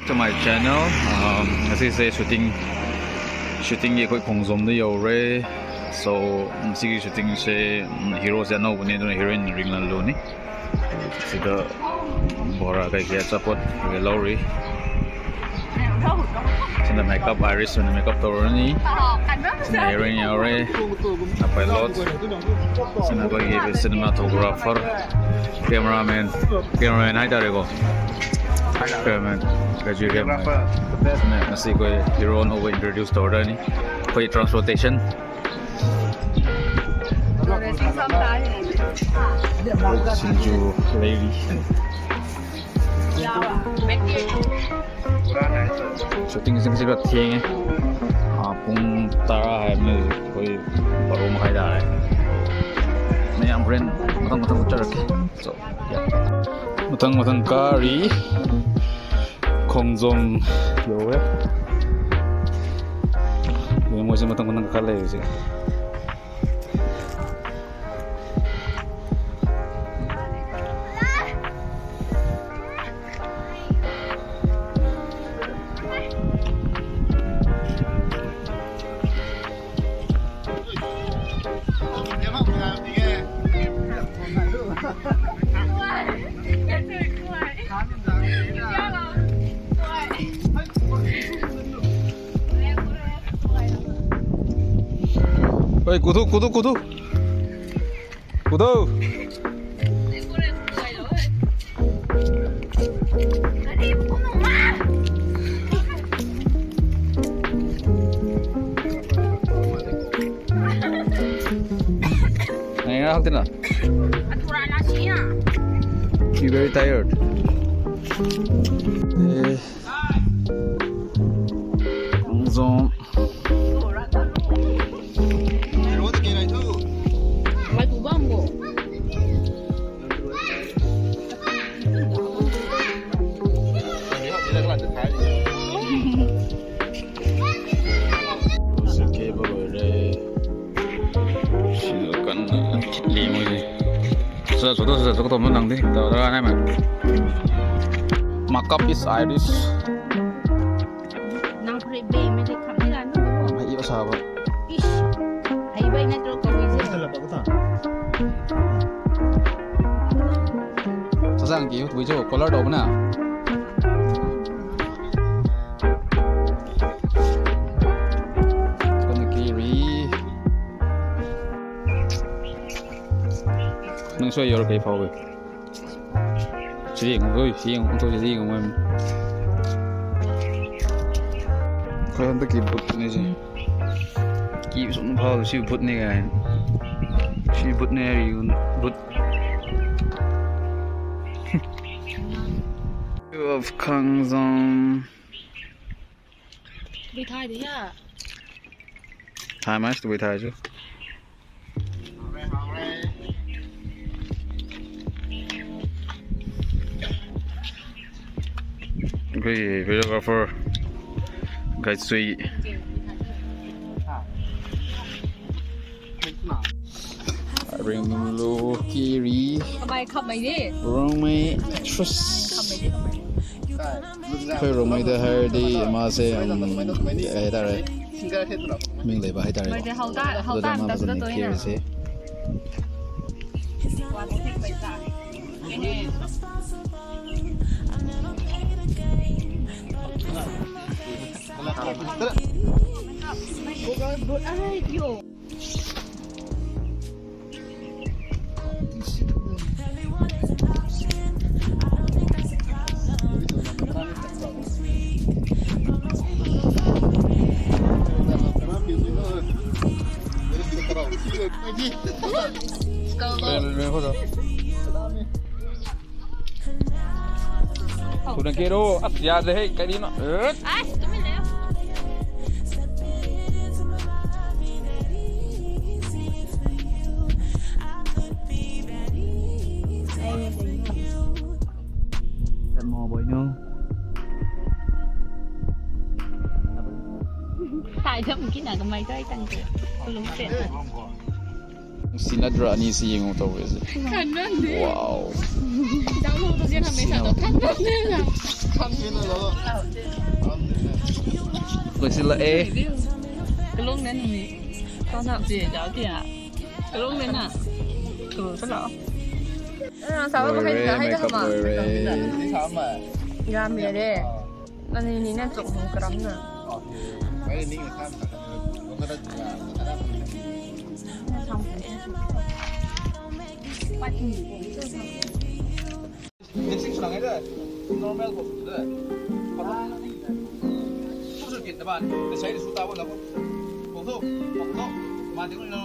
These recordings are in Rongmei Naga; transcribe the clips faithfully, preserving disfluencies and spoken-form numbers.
To my channel. Um, as I say, shooting, shooting ki khui Khongjom da yo re. So, um, sigi shooting se, um, hero se nou buni, duna heroine ring lan lu ni. Sida bora kai kia support kai lou ri. Sina makeup artist na makeup tour ni. Sina heroine yo re. Na pilot. Sina bagi cinematographer, cameraman, cameraman hai tare ko. Cameraman, graduate cameraman. Sina masi koi hero nou introduce tour ni. Koi transportation. Sinju lady. Shooting sing sing ka thiang e. Ah, pung tara hai mei koi baro makhai da hai. Mei ang friend matang matang char ke. So, yeah. Matang matang kari Khongjom yo e. Mei mo se matang matang ka le se. Oi, kudu, kudu, kudu. Kudu. Nai na hak tina. You very tired. Eh. Ang zong. Sa, sa, sa, sa, sa, sa, nang di. Makeup is Irish. Nang pray be me de kham ni la nu. Mai iyo sa ba. Ish. Hai bai na tro ko wi se. Sa sang ki wi jo color do na. Kan ki ri. Nang soi yor kai phau. Sing oi, sing oi, sing oi. Koi han ta ki but ni si. Ki sum phau si but ni gai. Si but ni ri but. Of Khangzong. Bi thai de ya. Thai mas tu bi thai chu. Okay, videographer. Guide sui. Ring lu kiri. Kamai khamai de. Rongmei trust. Khamai de kamai. Koi Rongmei da hai di ma se, um, eh, tare. Ming lei ba hai tare. Mai de hau ta, hau ta, ta su da to na. Kiri se. Kuna kero, at ya de hei, kai di na. Ai, tumi le. Mo boy no. Tai jam ki na kamai tai tang ko. Kulung se. Sinadra ni si yeng tau e. Wow. Loisila e. Kalung nen ni. Kau na je jao tia. Kalung nen na. Tu sa lo. Loire, makeup loire. Ram mere. Ani ni na chok hong karam na. Normal ko de. Patong. Kusur kit na ban. Sai su ta wala ko. Ko to. Ko to. Ma de ko no.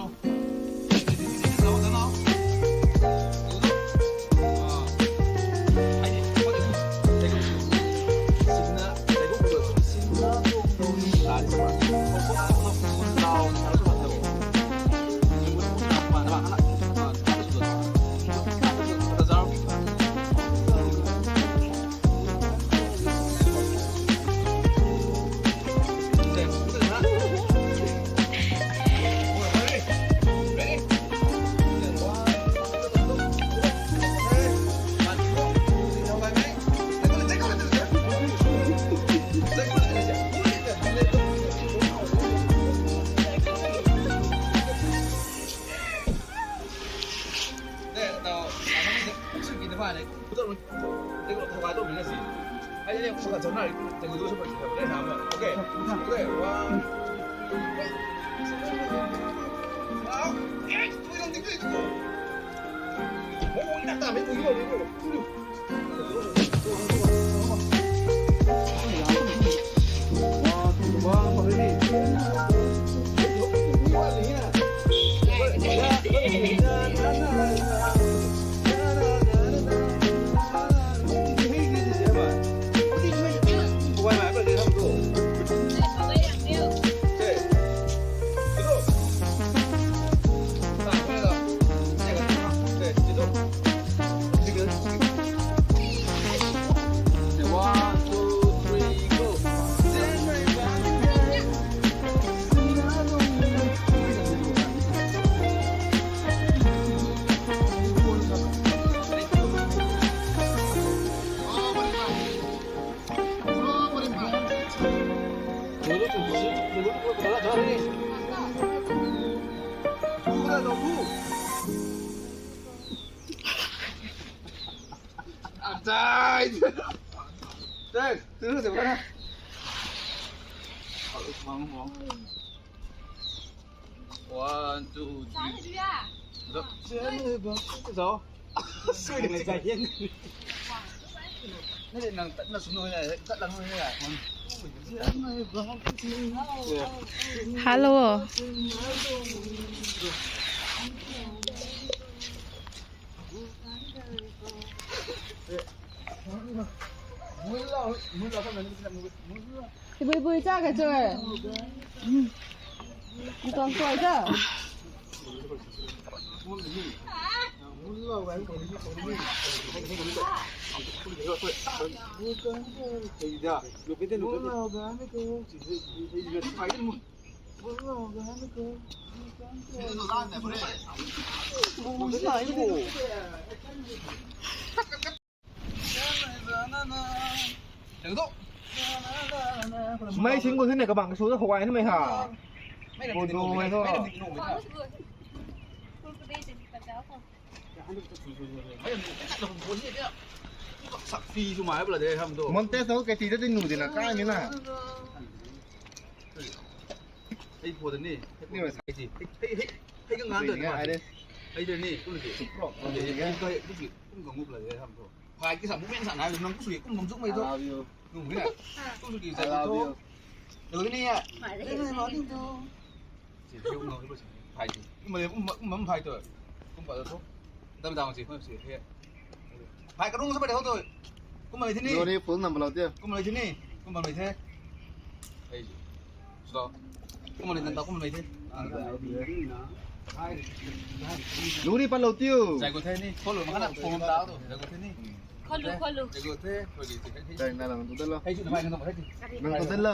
One, two, three. Hello. Bui bui cha ka choi. Tuang tuai ta. Mei sing ko sini kabang su hawai na mei ha. Ko do mei ho. Sak fi su mai bla de ham do. Montes na kati da din nu din na kai mi na. Hei pho da ni. Ni ma sa. Hei hei hei hei ka ngan da ni. Hei da ni kum ki. Kum ki kum ka ngup la de ham do. Phai ki sa movement sa na nang kusui kum nang zuk mei do. Nung ni. Kusui ki sa do. Do ni ya. Ni ma ni do. Phai ki. Kum ma kum ma phai to. Kum pa do. Dam dam si kum si he. Phai ka rung sa pa de ho to. Kum ma ni. Yo ni full number lo tia. Kum ma ni. Kum ma ni the. Hei. Stop. Kum ma ni nang ta kum ma ni the. Lu ni pa lo tiu. Zai ko the ni. Follow ma na phone ta do. Zai ko the ni. Kholu, kholu. Zai ko the. Zai na lang tu da lo. Hei chu na mai na ko the. Nang tu da lo.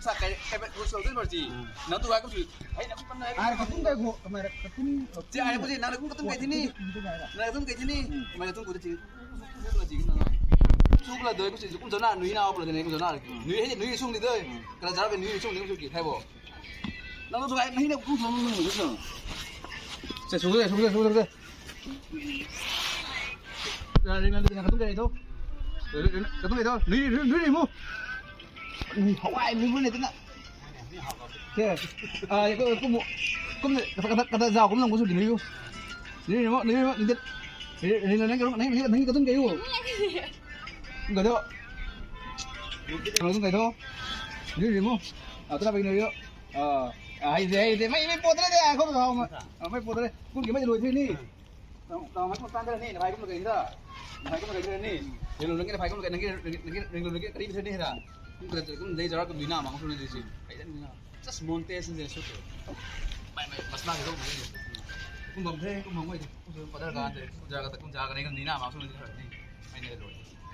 Sa kai kai ba ko so de ba ji. Na tu ga ko tu. Ai na ko pan na. Ai ka tum kai ko, kamera ka tum. Ji ai ko ji na ko tum kai thini. Na tum kai thini. Ma tum ko ji. Suk la doi ko si kum zana nui na ko la ne ko zana. Nui hei nui sung ni doi. Kala zara nui sung ni ko ki thai bo. Na tu ga na hei na ko sung ni sung. Se sung de sung de sung de. Ring na ring na ka tum kai tho. Ka tum kai tho. Nui nui nui mu. Hawai mi bu ne tena. Ke. Ah, ye ko kum kum kata kata zau kum lang ko su di nui. Nui mo nui mo nui. Ring na nang nang nang ka tum kai u. Ka do. Ka tum kai tho. Nui mo. Ah, tena bai nui yo. Ah, ai de ai de mai mai po tena de ai ko ma. Mai po tena. Kum ki mai lui thei ni. Tang tang mai kum tan da ni, na phai kum kai da. Na phai kum kai da ni. Ring lung lung ki na phai kum kai nang ki ring lung lung ki kari bi ni da. Kum kai kum dei zara kum ni na ma kum ni si. Ai da ni na. Just montage ni so. Mai mai masla ki kum ni. Kum bam the, kum bam mai. Kum so pada ga de. Kum jaga ta kum jaga ni kum ni na ma kum ni da ni. Mai ni lo.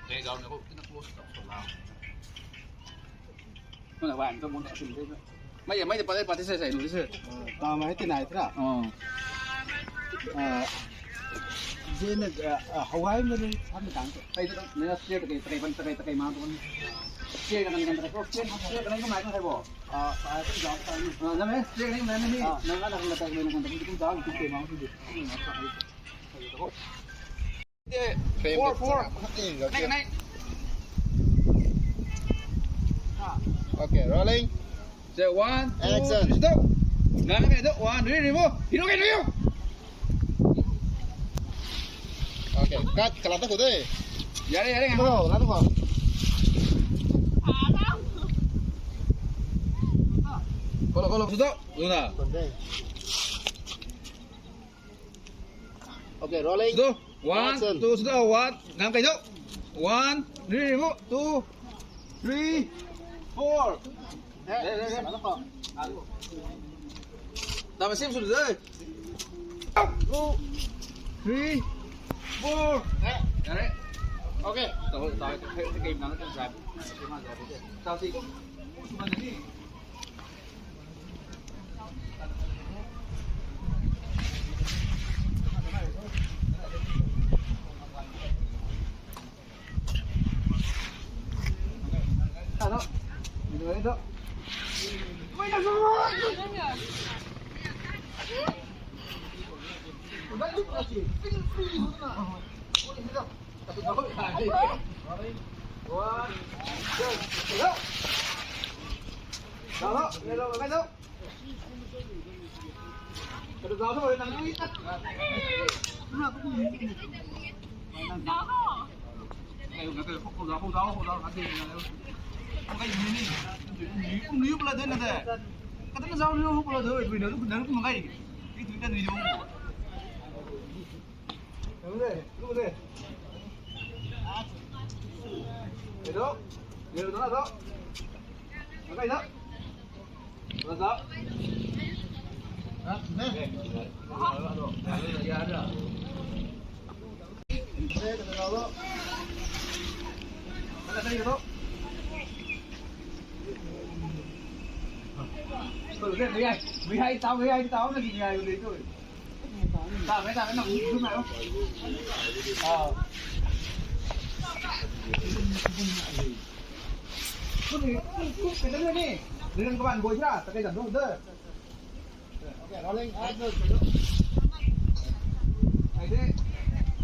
Dei zara ni ko tina close up so la. Mana wan to mon asim de. Mai mai de pa de pa de sai sai lu de. Ta mai ti nai tra. Oh. Ah. Jena Hawaii mei ni tham tang. Kai to ne straight kai kai ban kai kai ma to. Straight kan kan kai ko straight straight kan ko mai ko hai bo. Ah, pa ko jam ta ni. Ah, na me straight ni na ni. Na na na ta ni na ta ni ko jam tu kai ma tu de. Four, four. Next, next. Okay, rolling. Say one, two, action. Three, stop. Nang nang do. One, three, three, four. Hero, hero, hero. Okay, cut. Kalat ko de. Yare, yare, ngang. Bro, lat ko. Kolo, kolo, sudo. Luna. Okay, rolling. Sudo. One, action. Two, sudo. One. Nang kai do. One, three, four, two, three, four. Tama sim sudo. Two, three, four. Yare. Okay. Tao, tao, tao, tao, tao, tao, tao, tao, tao,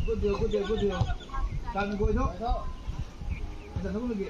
Good deal, good deal, good deal. Tan boi tho. Tan boi lagi.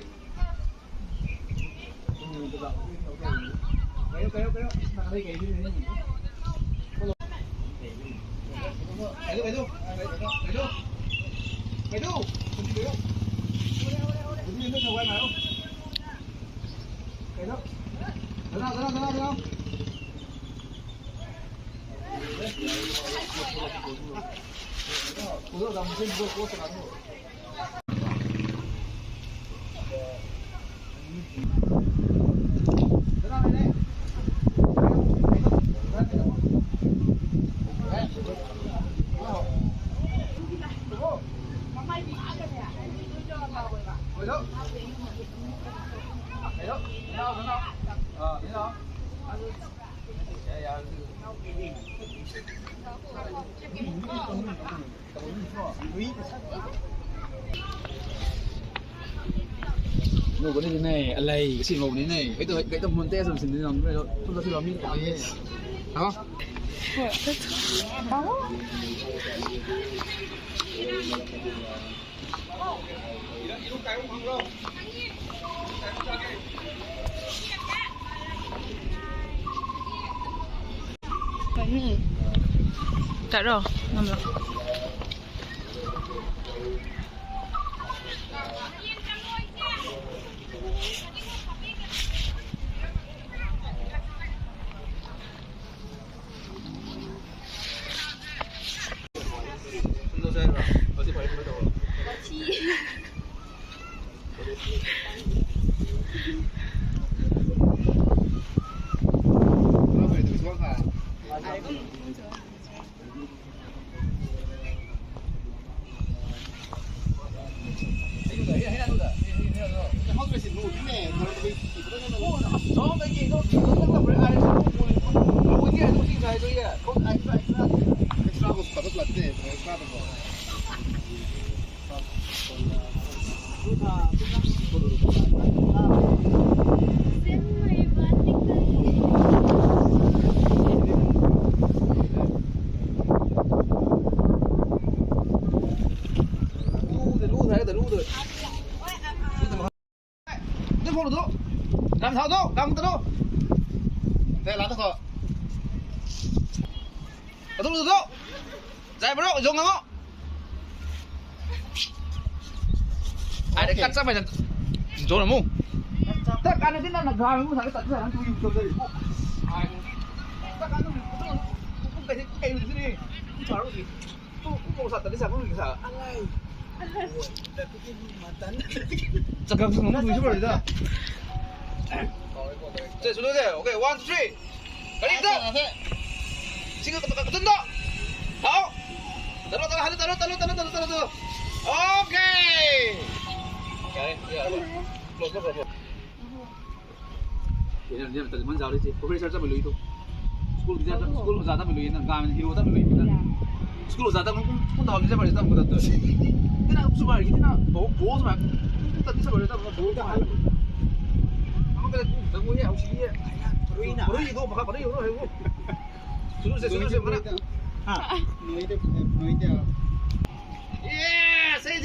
Nunc kani ni ne, alei, kasi nunc ni ne. Kei tu, kei tu mun te sam sin ni nunc, tu tu si lo mi ta ye. Ha? Taro, namla. Lu de, lu de, lu de. Lu de, lu de. Ram thau tu, ram ta tu. Te la ta ko. Atu lu tu. Zai bro, zong na mo. Ai de kat sa mai zan. Zong na mo. Ta kan na din na na ga mo sa ka ta sa tu yu so de. Ai. Ta kan tu tu kai kai ni. Tu sa ru ni. Tu, tu sa ta di sa, sa. Alai. Chakam sung tu si bari da. Che, sulu de. Okay, one, two, three. Kari da. Singa ka tun da. Hao. Talo, talo, talo, talo, talo. Okay. Okay, yeah. Close, close, close. Ina, ina, tadi man zau ri si. Professor ta lui tu. School teacher ta, school oja ta lui na, gamin hero ta lui na. School oja ta kum, kum ta hom ni zaba ta kum ta tu. Ina, kum sumar ki ina, bo, bo sumar. Kum ta ni sumar ta bo ta. Kum ta kum ta kum ye, hau si ye. Rui na. Rui ko, baka rui, rui, rui. Sunu se, sunu se, mana. Ha. Noi te, noi te. Yeah, say it.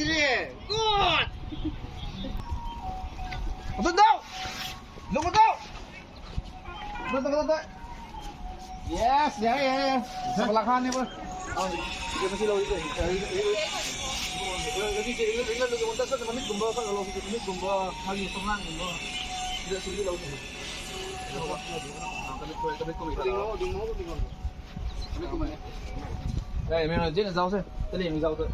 Good. Atun dou. Lung dou. Yes, ya, ya, ya. Sa pala khan ni bo. Hey, mi na jin zau se. Tali mi zau tu.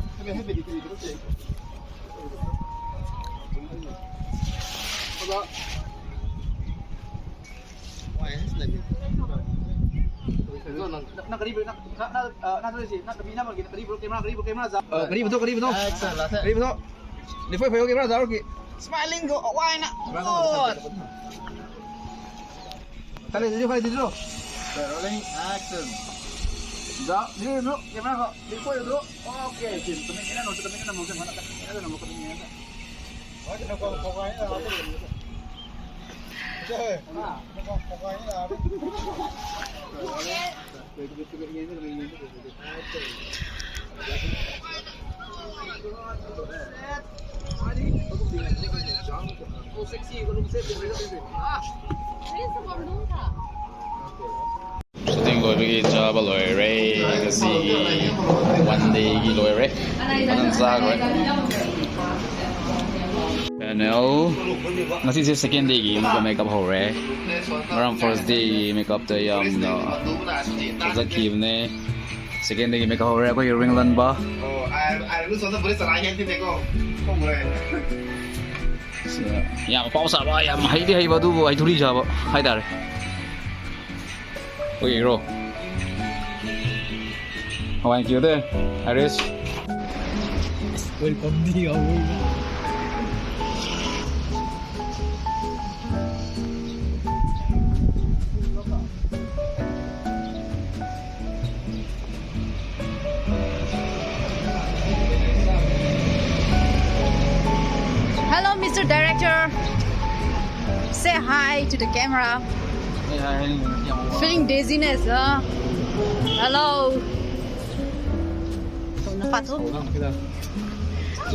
Na, na karibu, na, na, na, ah, na, na, na, na, na, na, na, karibu, camera, karibu, camera, zau. Ah, karibu tu, karibu tu. Action, last. Karibu tu. Ni foi foi, camera, zau ki. Smiling ko, why na? Good. Tali, didi, didi, didi. Rolling, action. Zau, didi, didi, camera ko. Ni foi, didi. Okay, team, kami ni na, kami ni na, kami ni na, kami ni na. Shooting loibagi chaba loire, ngasigi one day gi loire. Anang chak rui. Channel, ngasi se second day gi makeup how re. Ngaram first day gi makeup ta yamna fazat ki bam e. Second day gi makeup how re, akoi ring lan ba. So, ya, pau sa ba, ya, hei di hei ba, du bu, hei thuri sa ba, hei da re. Ui, bro. How are you there, Iris? Welcome, di, how are you? Mister Director, say hi to the camera. Hey, hi, hey, hey. Feeling dizziness, huh? Hello.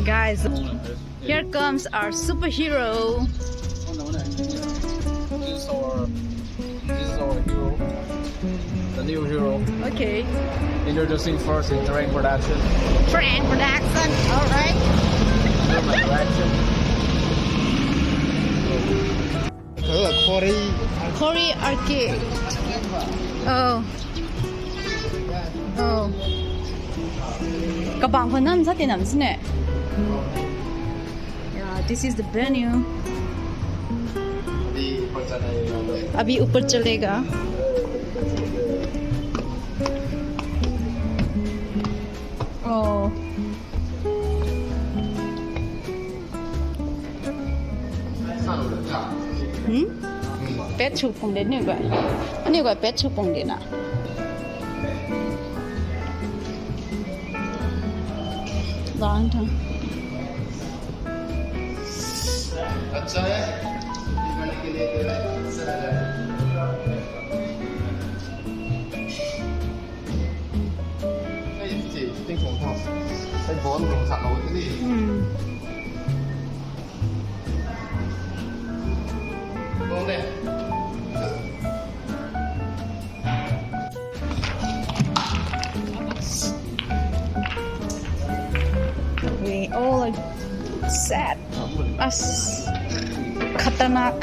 Guys, here comes our superhero. This is our, this is our hero. The new hero. Okay. Introducing first in Train Production. Train Production, alright. Under my direction. Hello, Corey. Corey Arke. Oh. Oh. Kabang khou nam sa ti nam sine. Yeah, this is the venue. अभी ऊपर चलेगा। अभी ऊपर चलेगा। Oh. Hmm? Pet sw pung de ni guay. Ani guay pet sw pung de na. Lang thang. अच्छा है। Hey, ting kong thang. Hey, bon kong sa lo ni. Hmm. Bon de. We all are sad. As khatarnak.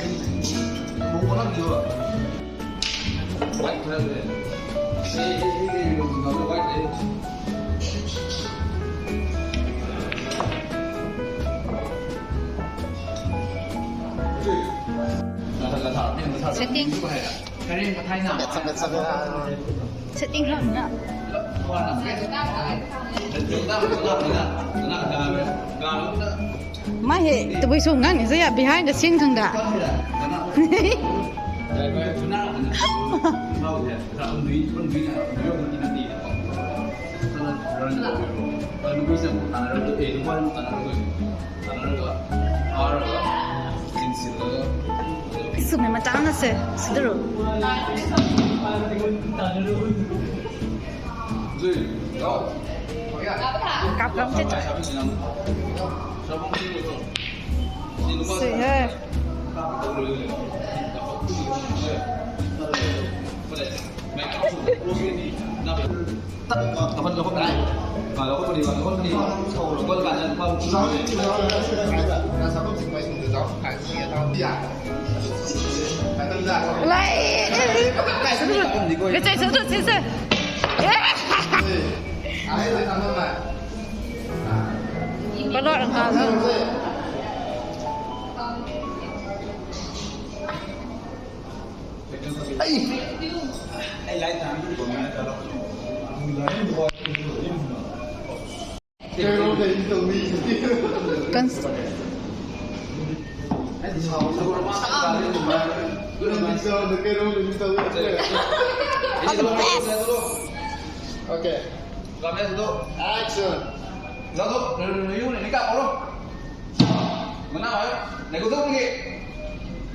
Setting. Setting hang na. Mai hei, tabui sw ngang ni zaya behind the scene khang da. Swmei matang na se, sidaro. Kap kap te. Sui hai. Lai. Kachai sw tu sw sw. Balot ang kau. Ai. Kan. Okay. Action. Mana hai, nego tu ni.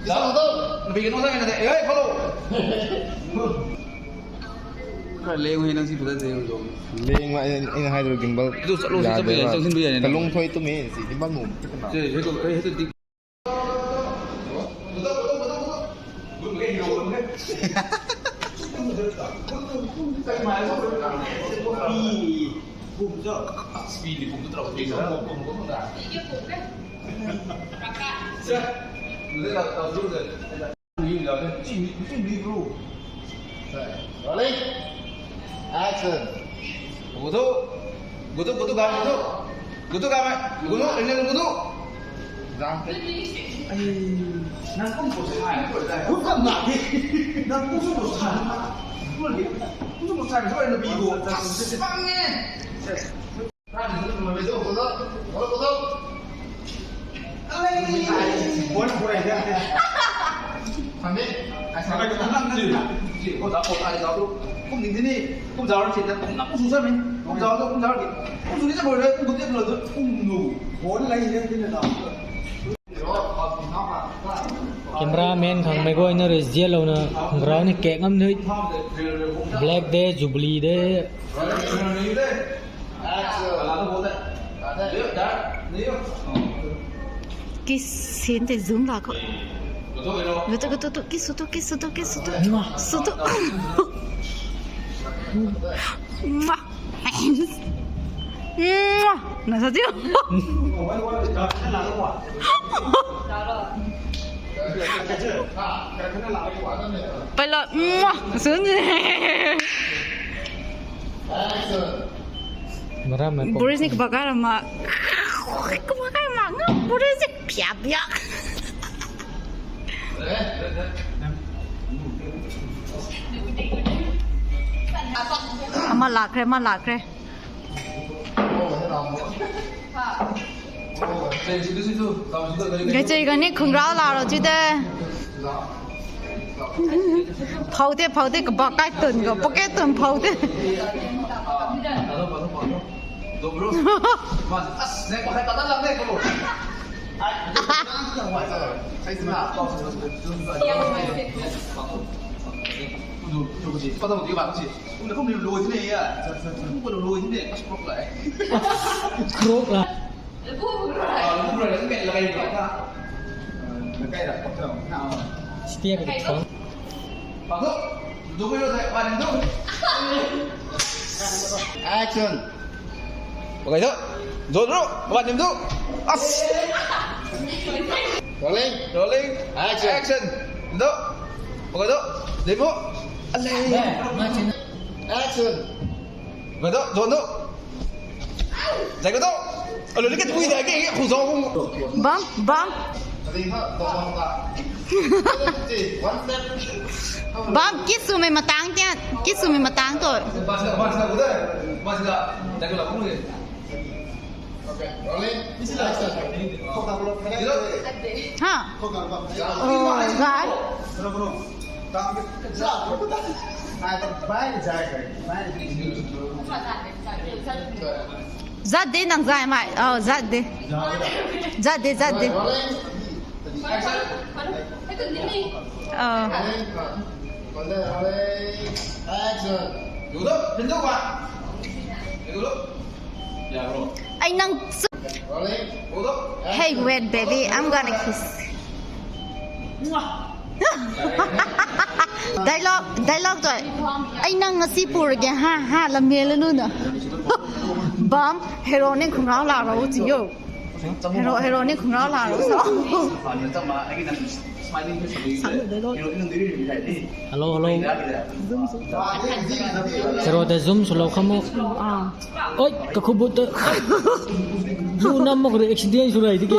Nego tu. Nabi kanu sa na de. Eh, follow. Kha leng hei nang si pu da de. Leng ma in hydro gimbal. Tu sa lo si sa pu ya, sa sin pu ya. Kalung thoi tu me si gimbal mu. Si, si tu, si tu. Rolling. Action. Gudu. Gudu, gudu, gam, gudu. Gudu, gam, gudu, rinna, gudu. Gam. Ai, nang kum ko sai, ko sai. Kum kam na. Nang kum ko sai. Kum ko sai, ko na bi ko. Bang e. Cameraman khang mei guayna rui zialouna khang rau ni kek ngam nui. Black day, Jubilee day. Kiss scene te zoom la ko. Gato gato to kiss to kiss to kiss to. Mwah. Su to. Mwah. Mwah. Na sa tiu. Pala. Mwah. Sun. Maram mei Boris ni kabakai rama. Kabakai rama. Boris ni piak piak. Ama lakre, ama lakre. Gachei gani khungrau la ro chi de. Phau te, phau te, kabak kai tun ko, pocket tun phau te. Krok la. Stia ka thong. Action. Okay, so, zone bro, one, two. As. Rolling, rolling. Action. Action. Do. Okay, do. Demo. Alai. Action. Okay, do. Zone do. Zai ka do. Alo, likat pui da ke, ke khu zong. Bam, bam. Bam, kiss swmei matang tian, kiss swmei matang to. Ha? Oh, God. Zat de nang zai mai. Oh, zat de. Zat de, zat de. Oh. Ai nang. Hey, wait, baby, I'm gonna kiss. Dialogue, dialogue tu. Ai nang ngasi pur ge ha ha la mel nu na. Bam, hero ni khungrau la ro ti yo. Hero, hero ni khungrau la ro so. Hello, hello. Hero te zoom swlou khamu. Ah. Oi, ka khubut ta. Lu nam mak re accident sw rai di ke.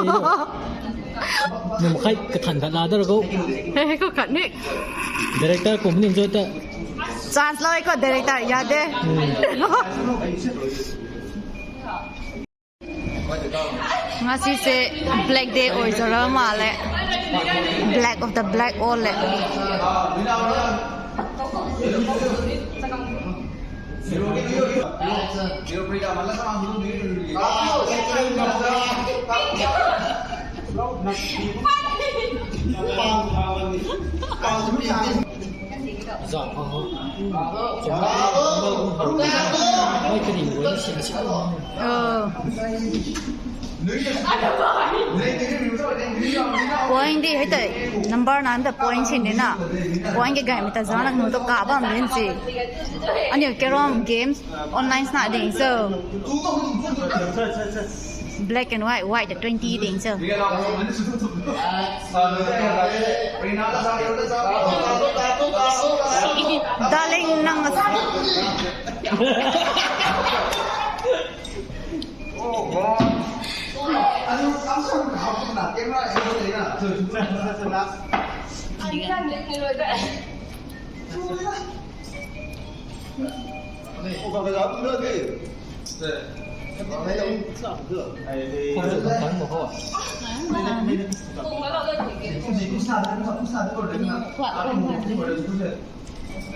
Num khai ka than khat la dar ko. He, he, ko khat ni. Director kum ning jo ta. Chance lou ko director ya de. Hmm. Ngasi se black day oi zara ma le. Black of the black all le. Point di hei tei number nine ta point sin di na. Point ke gaymei ta zang lak nu tu ka bam din si. Aniu carrom games online sna ding so. Black and white, white ta twenty ding so. Darling, nang.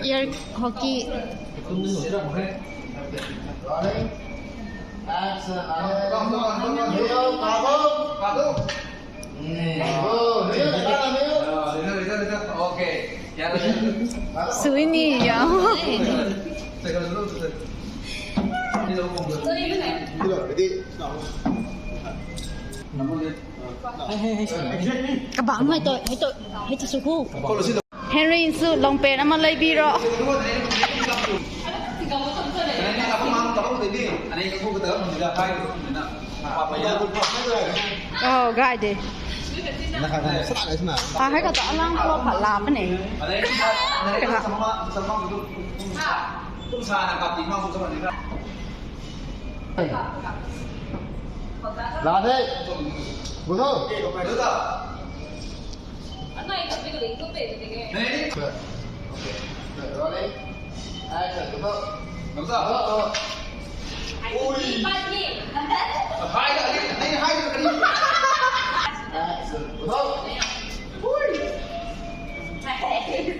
Air hockey. Sui ni ya. Kabang hei to, hei to, hei to suku. Henry su longpen ama leibiro. Oh, gai de. Ah, hai ka to alang ko phat la pa ne. Ka. Lade. Gudo. Rolling. Action, gudo. Ui. Action, gudo. Ui. Action.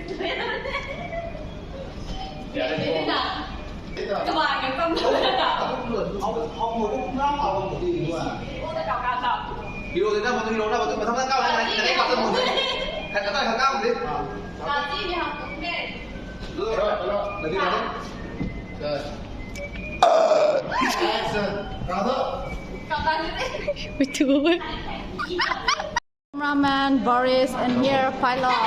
Cameraman Boris and here pilot.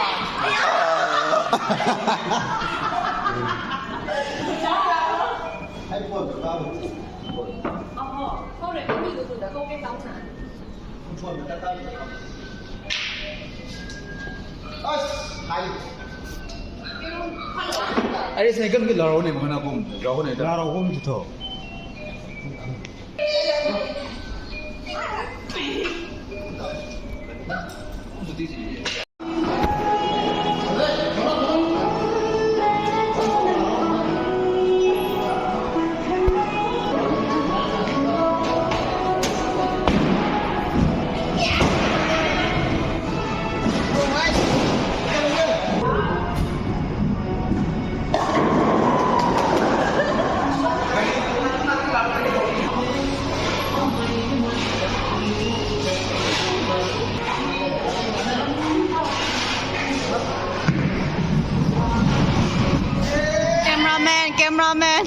Ai se kan ki larou ni mana kum rau ni da. Larou kum ti tho. Cameraman, cameraman.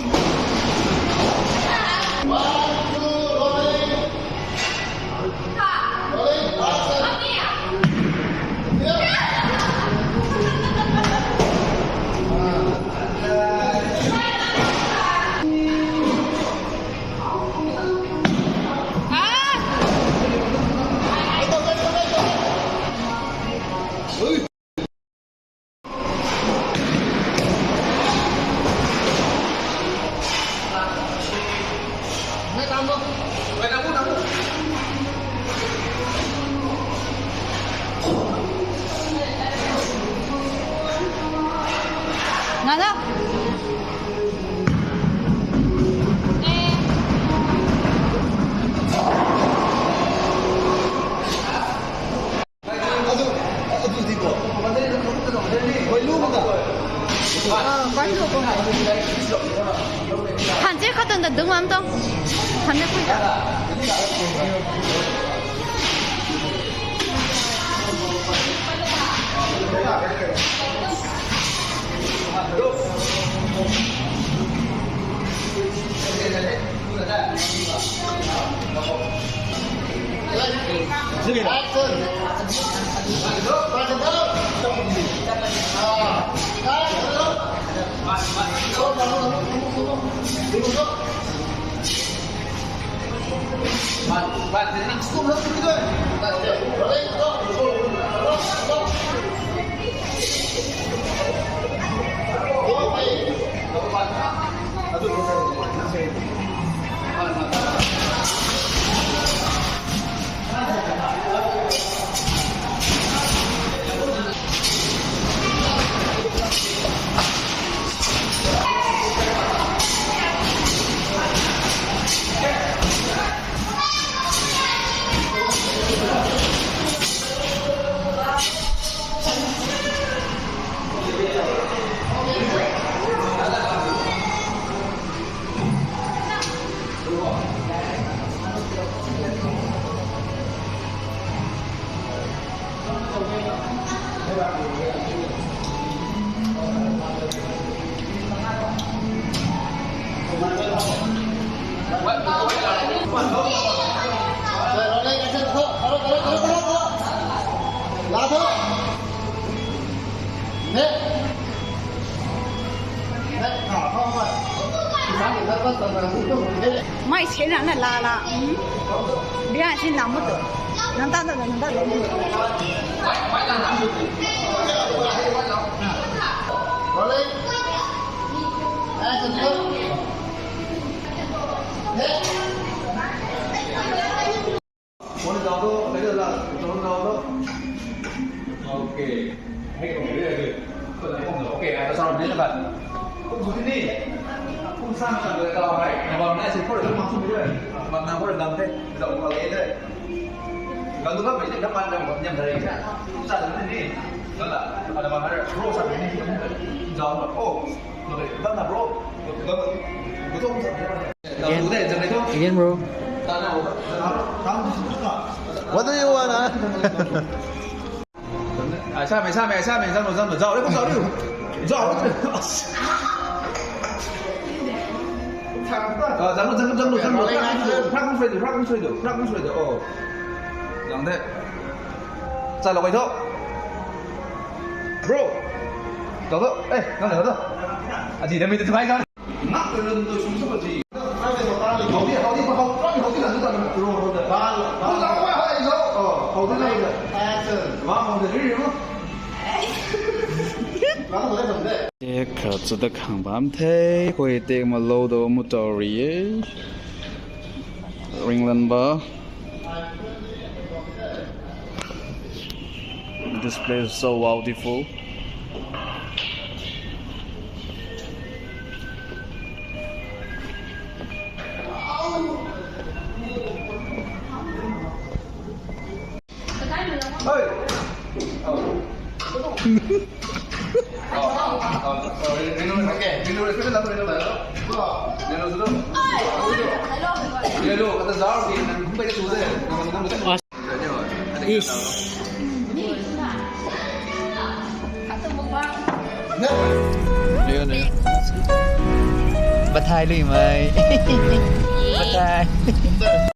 Ngana. Hanche khatun da dung am tong. Hanche khui da. Mai se na na la la. Hmm? Bia si na mo to. Nang ta ta nang ta lo. Rolling. Action. Phone zauc tho, phone zauc tho. Okay. Hey, okay, very good. Okay, I saw this one. Kum sw ni. Kum sang sang le tau hai. Na bam na si phone lam mak sw ni. Bam na phone lam the. Zauc mak le the. Gang tu ka bai ni ka pan lam nyam thai sa. Kum sang ni. Gan la. Ana bam na pro sa ni. Zauc. Oh. Again, again, bro. What do you want, huh? Ah, sa mei, sa mei, sa mei, zang lu, zang lu, zauc lu, zauc lu. Zauc lu. Ah, zang lu, zang lu, zang lu, zang lu. Prak kum sui du, prak kum sui du, prak kum sui du, prak kum sui du. Oh. Zang de. Sa lu kai tho. Bro. Zauc tho. Eh, nang zauc tho. Aji, dami tu thai zang. Tek khat chu ta khang bam the, koi tek ma lou do mu tau ri e. Ringlan ba. This place is so beautiful. Is. Bathai lui mei. Bathai.